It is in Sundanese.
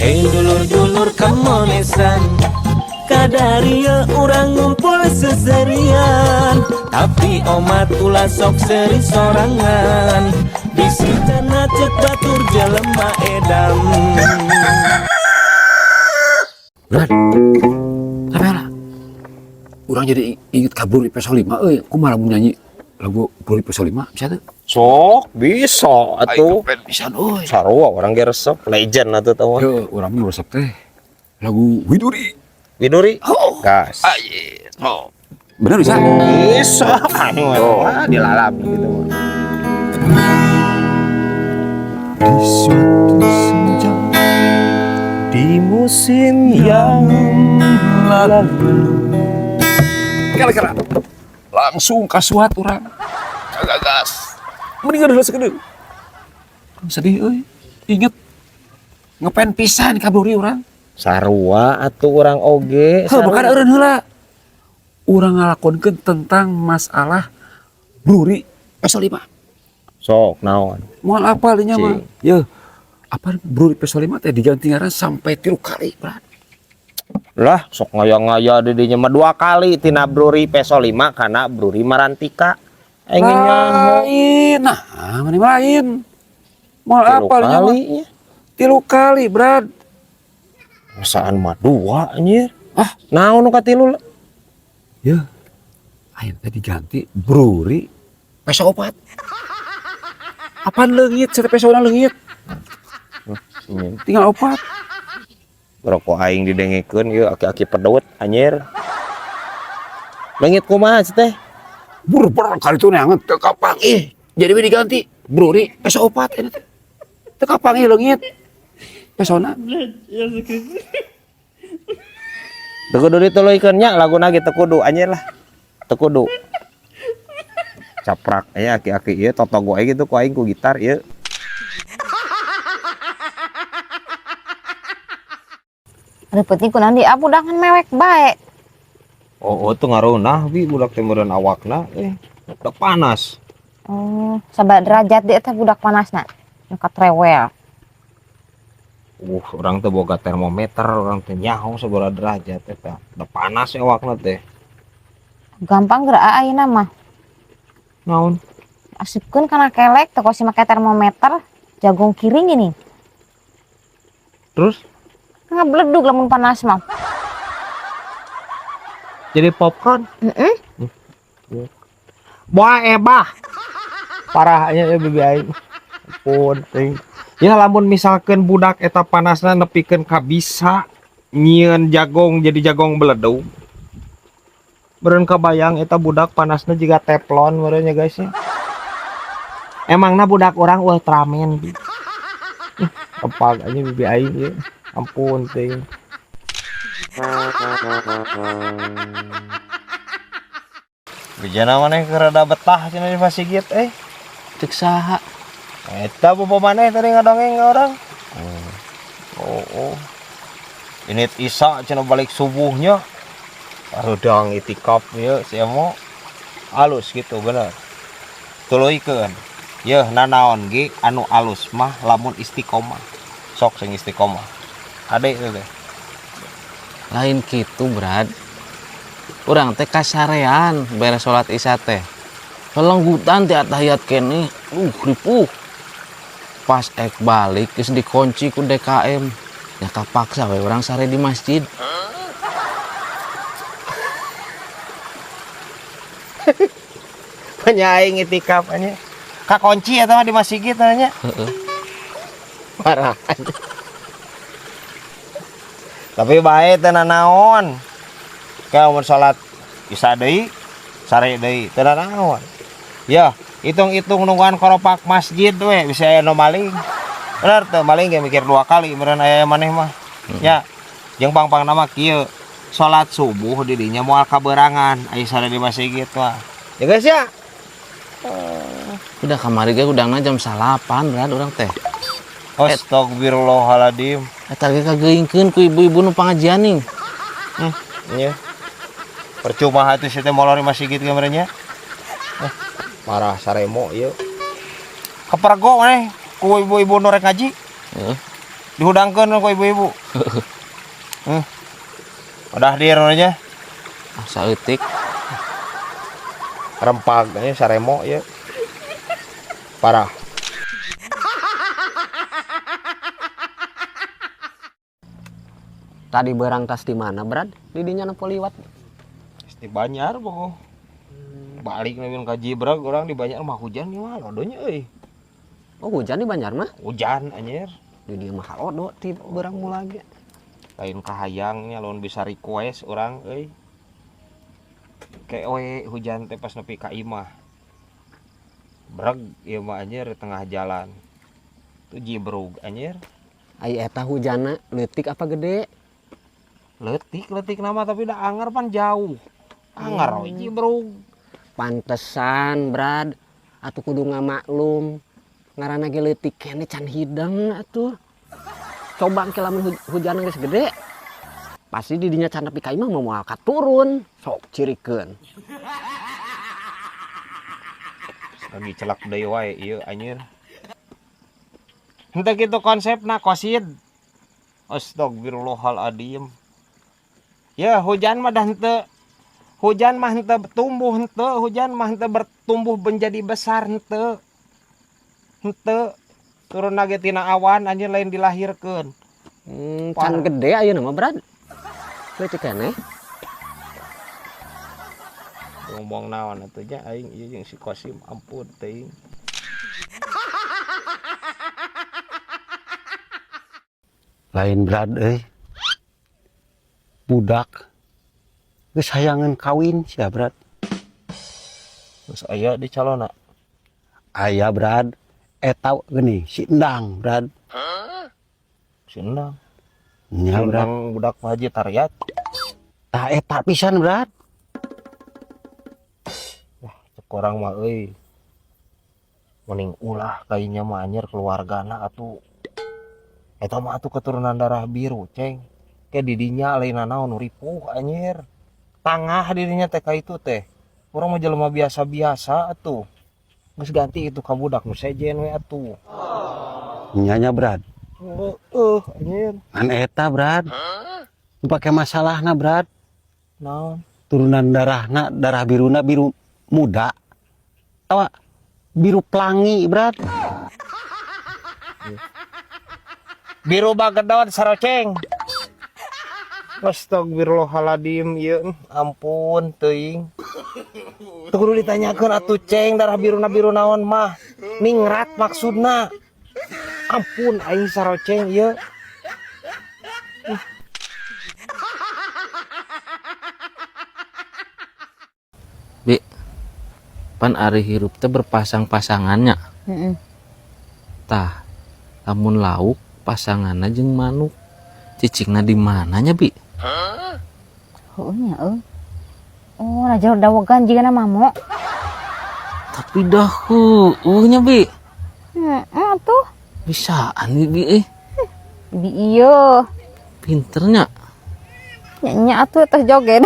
Dulur-dulur kamonesan, kadaria urang ngumpul seserian. Tapi omat ulah sok seri sorangan, bisi cenah cek batur jelema edan. Brad, sampai lah. Urang jadi inget ka Bruri Peso 5 euy. Kumaha lamun nyanyi lagu Bruri Peso 5 bisa tuh? Sok bisa atuh. Pisan euy. Sarua urang ge resep legend atuh tah mah. Yo, urang mah resep teh lagu Widuri. Widuri. Oh. Gas. Aye. Oh. Bener bisa? Bisa. Anu mah dilalap gitu mah. Di suatu senja Di musim yang lalu. kira-kira langsung kasuat urang. Kagagas. Mendingan dulu sekedeu. Sedih euy. Inget ngepen pisan ka Bruri urang. Sarua atuh urang oge. Heuh, bukan eureun heula. Urang ngalakonkeun tentang masalah Bruri Peso 5. Sok naon? Moal apal dinya mah. Cing. Yeuh. Apa Bruri Peso 5 teh diganti ngaran sampai 3 kali, Brad. Lah, sok ngaya-ngaya di dinya mah 2 kali tina Bruri Peso 5 kana Bruri Marantika. Aing nyaho. Lain. Nah, mana lain. Moal Tilu apal dinya mah. kali nya. 3 kali, Brad. Masaan mah 2 anjir. Ah, naon nu katilu? Yeuh. Ayeuna teh diganti Bruri Peso 4. Apaan leungit, cenah pesona leungit. Tinggal 4. Rokok aing didengekeun ieu aki-aki pedut anjir. Leungit kumaha sih teh? Bur-bur kali itu neangan teu kapanggih. Jadi we diganti Bruri Peso 4 ini teh. Teu kapanggih leungit. Pesona. Teu kudu dituluykeun nya laguna ge teu kudu anjir lah. Teu kudu. Caprak aya aki-aki ieu totogo aing gitu ku aing ku gitar ieu. Ada penting kunaon di budak ngan mewek bae. Oh, oh tuh ngaruh bi budak teh meureun awakna udah panas. Oh, sabar derajat dia teh budak panasna. Nu katrewel. Urang teh boga termometer, urang teh nyaho sabaraha derajat eta. Udah panas ya awakna teh. Gampang geura ayeuna mah. Naon? Asupkeun kana kelek teh kosi make termometer, jagung kiring ini. Terus? Ngebledug lamun panas mah. Jadi popcorn? Heeh. Wah, ebah. Parahnya ya bibi aing. Ampun teuing. Ya lamun misalkan budak eta panasna nepikeun ka bisa nyieun jagong jadi jagong beledug. Meureun kabayang eta budak panasna jiga teflon meureun nya guys ya. Emangna budak urang Ultraman bi. Kepag aja bibi aing ieu. Ampun teuing. Bejana maneh keur rada betah cenah di Pasigit euy. Cek saha? Eta bobo maneh tadi ngadongeng ka urang. Oh, oh. Ini Isa cenah balik subuhnya. Harudang itikaf ieu si Emo. Alus gitu bener. Tuluykeun. Yeuh nanaon ge anu alus mah lamun istiqomah. Sok sing istiqomah. Ade teh. Lain kitu, Brad. Urang teh kasarean beres salat Isya teh. Lelenggutan ti atahiyat keneh, ripuh. Pas ek balik geus dikunci ku DKM. Nya kapaksa we urang sare di masjid. Penyaing itikaf nya. Kakunci eta mah di masjid nya. Heeh. Parah. Tapi bae teh nanaon. Kayak mun salat Isya deui, sare deui, teu nanaon. Ya, hitung-hitung nungguan koropak masjid we bisa aya nu maling. Bener teu maling ge mikir 2 kali meureun aya maneh mah. Ya, jeung pang-pangna mah kieu. Salat subuh di dinya moal kaberangan aya sare di masjid mah. Ya guys ya. Udah kamari ge udangna jam 9 Brad urang teh. Astagfirullahaladzim. Eta ge kageingkeun ku ibu-ibu nu pangajian ning. Iya. Percuma hati si teh molor di masjid ge meureun nya. Marah saremo ieu. Kepergo maneh ku ibu-ibu nu rek ngaji. Heeh. Dihudangkeun ku ibu-ibu. Udah dir aja. Ah, saeutik. Rempag nya saremo ieu. Parah. Tadi berang tas di mana, Brad? Didinya nempo liwat. Di Banjar pokok. Balik nabi ka Jibrag urang di Banjar mah hujan ieu mah lodonya euy. Oh, hujan di Banjar mah? Hujan anjir. Di dieu mah halodo ti berang mula ge. Lain kahayangnya lamun bisa request urang euy. Ke we hujan teh pas nepi ka imah. Breg ieu mah anjir di tengah jalan. Tuh jibrug anjir. Ai eta hujanna leutik apa gede? Leutik nama tapi dah anger pan jauh. Anger we jibrug. Pantesan, Brad. Atuh kudu ngamaklum. Ngaranna ge leutik keneh can hideng atuh. Coba engke lamun hujan geus gede, pasti didinya can nepi ka imah mah moal katurun. Sok cirikeun. Lagi celak deui wae ieu anjir. Henteu kitu konsepna kosid. Astagfirullahaladzim. Ya hujan mah dah henteu. Hujan mah henteu tumbuh henteu, hujan mah henteu bertumbuh menjadi besar henteu. Henteu turun ge tina awan anjir lain dilahirkeun. Can gede ayeuna mah, Brad. Leutik keneh. Ngomong naon atuh nya aing ieu jeung si Kosim ampun teuing. Lain Brad euy. Budak geus hayangeun kawin sia Brad. Geus aya di calona. Aya Brad, eta geuning si Endang Brad. Si Endang. Nya Brad. Endang budak Pak Haji Tariat. Tah eta pisan Brad. Wah, cek urang mah euy. Mending ulah kayaknya mah anjir keluargana atuh. Eta mah atuh keturunan darah biru, Ceng. Ke didinya lain naon ripuh anjir. Tangah dirinya teh ka itu teh. Urang mah jelema biasa-biasa atuh. Geus ganti itu ka budak nu sejen we atuh. Nya nya Brad. Heeh, anjir. Ngan eta Brad. Nu pake masalahna Brad. Naon? Turunan darahna darah biruna biru muda. Tawa biru pelangi Brad. Biru bagedot saroceng. Astagfirullahaladzim ieu ampun teuing. Teu kudu ditanyakeun atuh Ceng darah biruna biru naon mah. Ningrat maksudna. Ampun aing saroceng ieu. Bi, pan ari hirup teh berpasang-pasangannya. Heeh. Tah, lamun lauk pasanganna jeung manuk. Cicingna di mananya, Bi? Heueuh nya euy. Oh, na jero dawegan jigana mamo. Tapi dah heueuh nya, Bi. Heeh atuh. Bisaan Bibi euy. Bibi ieu. Pinternya. Nya nya atuh teh joget.